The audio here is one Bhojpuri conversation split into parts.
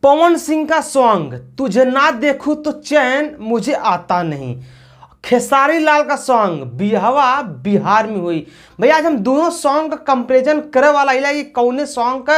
पवन सिंह का सॉन्ग तुझे ना देखूं तो चैन मुझे आता नहीं, खेसारी लाल का सॉन्ग बिहवा बिहार में हुई। भैया आज हम दोनों सॉन्ग का कंपेरिजन करे वाला हिला कि कौने सॉन्ग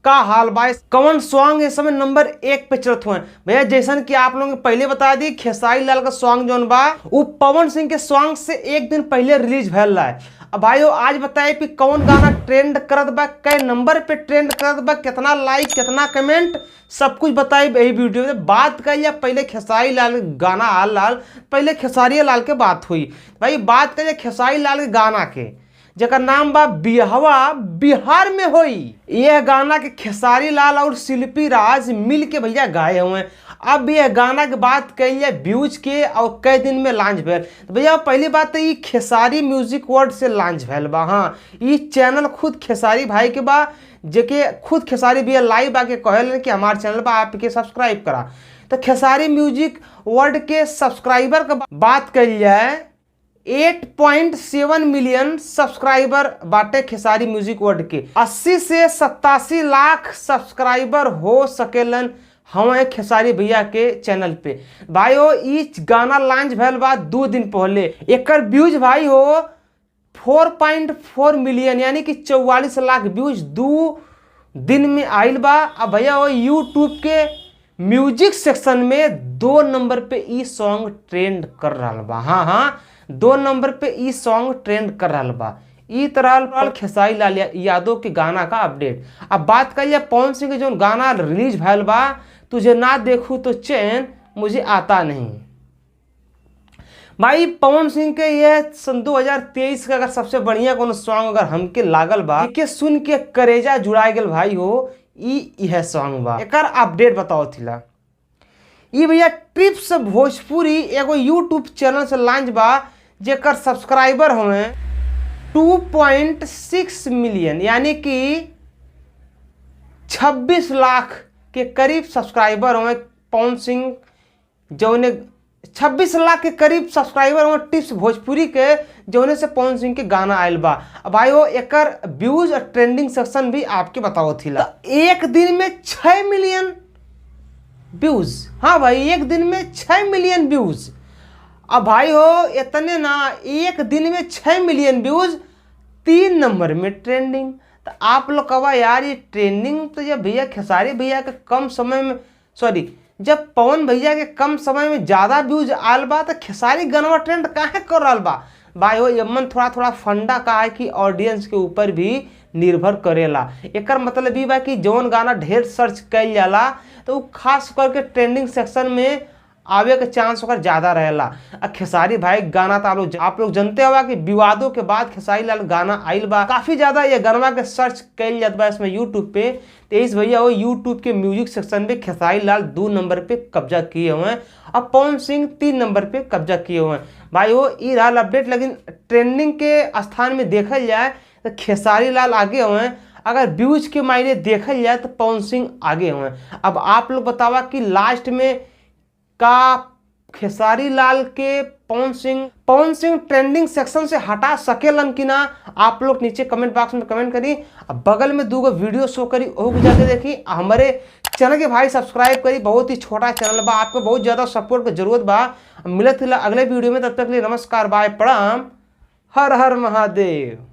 का हाल बा, कौन सॉन्ग इस समय नंबर 1 पे चलत हुए। भैया जैसन कि आप लोगों ने पहले बता दी, खेसारी लाल का सॉन्ग जोन बा वो पवन सिंह के सॉन्ग से एक दिन पहले रिलीज भैल रहा है। अब भाई वो आज बताए कि कौन गाना ट्रेंड करत बा, कै नंबर पे ट्रेंड करत बा, कितना लाइक कितना कमेंट, सब कुछ बताई यही वीडियो में। बात कर या पहले खेसारी लाल गाना आल लाल, पहले खेसारी लाल के बात हुई। भाई बात कर खेसारी लाल के गाना के, जकर नाम बा बिहवा बिहार में होई। यह गाना के खेसारी लाल और शिल्पी राज मिल के भैया गाए हुए हैं। अब यह गाना के बात कही व्यूज के और कई दिन में लॉन्च भैल। तो भैया पहली बात तो ये खेसारी म्यूजिक वर्ल्ड से लॉन्च भैल बा। हाँ, ये चैनल खुद खेसारी भाई के बा, जेके खुद खेसारी भैया लाइव आके कहलन कि हमारे चैनल पर आपके सब्सक्राइब करा। तो खेसारी म्यूजिक वर्ल्ड के सब्सक्राइबर का बात कही जाए 8.7 मिलियन सब्सक्राइबर बाटे खेसारी म्यूजिक वर्ल्ड के। 80 से 87 लाख सब्सक्राइबर हो सकेलन हमें खेसारी भैया के चैनल पे। भाई हो ई गाना लॉन्च भैल बा 2 दिन पहले, एकर व्यूज भाई हो 4.4 मिलियन यानी कि 44 लाख व्यूज 2 दिन में आयल बा। अब भैया वो यूट्यूब के म्यूजिक सेक्शन में 2 नंबर पे ई सॉन्ग ट्रेंड कर रहा बा। हाँ हाँ, 2 नंबर पे ई सॉन्ग ट्रेंड कर रहा बा। ई तरह खेसारी लाल यादव के गाना का अपडेट। अब बात करिए पवन सिंह के जो गाना रिलीज भैल बा तुझे ना देखूं तो चैन मुझे आता नहीं। भाई पवन सिंह के यह सन 2023 का अगर सबसे बढ़िया कोनो सॉन्ग अगर हमके लागल बा के सुन के करेजा जुड़ा गेल भाई हो, ई यह सॉन्ग बा। एकर अपडेट बताओ थिला। ई भैया ट्रिप्स भोजपुरी एगो यूट्यूब चैनल से लॉन्च बा, जेकर सब्सक्राइबर हुए 2.6 मिलियन यानी कि 26 लाख के करीब सब्सक्राइबर हुए पवन सिंह, जौने 26 लाख के करीब सब्सक्राइबर हुए टिप्स भोजपुरी के, जौने से पवन सिंह के गाना आयल बा। अब भाई वो एकर व्यूज और ट्रेंडिंग सेक्शन भी आपके बताओ थिला। तो एक दिन में 6 मिलियन व्यूज। हाँ भाई, एक दिन में 6 मिलियन व्यूज। अब भाई हो इतने ना, एक दिन में 6 मिलियन व्यूज, 3 नंबर में ट्रेंडिंग। तो आप लोग कहा यार ये ट्रेंडिंग तो जब भैया खेसारी भैया के कम समय में, सॉरी जब पवन भैया के कम समय में ज़्यादा व्यूज आल बा तो खेसारी गाना ट्रेंड काहे कर रहा बा। भाई हो यमन थोड़ा थोड़ा फंडा का है कि ऑडियंस के ऊपर भी निर्भर करेला। एकर मतलब ई बा कि जौन गाना ढेर सर्च कइल जाला तो वो खास करके ट्रेंडिंग सेक्शन में आवे के चांस ओकर ज़्यादा रहेला। आ खेसारी भाई गाना तो आप लोग जानते होगा कि विवादों के बाद खेसारी लाल गाना आइल बा, काफ़ी ज़्यादा ये गाना के सर्च कइल जात बा इसमें यूट्यूब पे। तो इस भैया वो यूट्यूब के म्यूजिक सेक्शन पे खेसारी लाल 2 नंबर पे कब्जा किए हुए हैं और पवन सिंह 3 नंबर पे कब्जा किए हुए हैं। भाई वो ई रहा अपडेट। लेकिन ट्रेंडिंग के स्थान में देखल जाए तो खेसारी लाल आगे हुए हैं, अगर व्यूज के मायने देखल जाए तो पवन सिंह आगे हुए हैं। अब आप लोग बतावा कि लास्ट में का खेसारी लाल के पवन सिंह ट्रेंडिंग सेक्शन से हटा सकेलन कि ना। आप लोग नीचे कमेंट बॉक्स में कमेंट करी। अब बगल में 2 वीडियो शो करी, ओहू जाके देखी। हमारे चैनल के भाई सब्सक्राइब करी, बहुत ही छोटा चैनल बा, आपको बहुत ज़्यादा सपोर्ट की जरूरत बा। मिलत अगले वीडियो में, तब तक के लिए नमस्कार, बाय, प्रणाम, हर हर महादेव।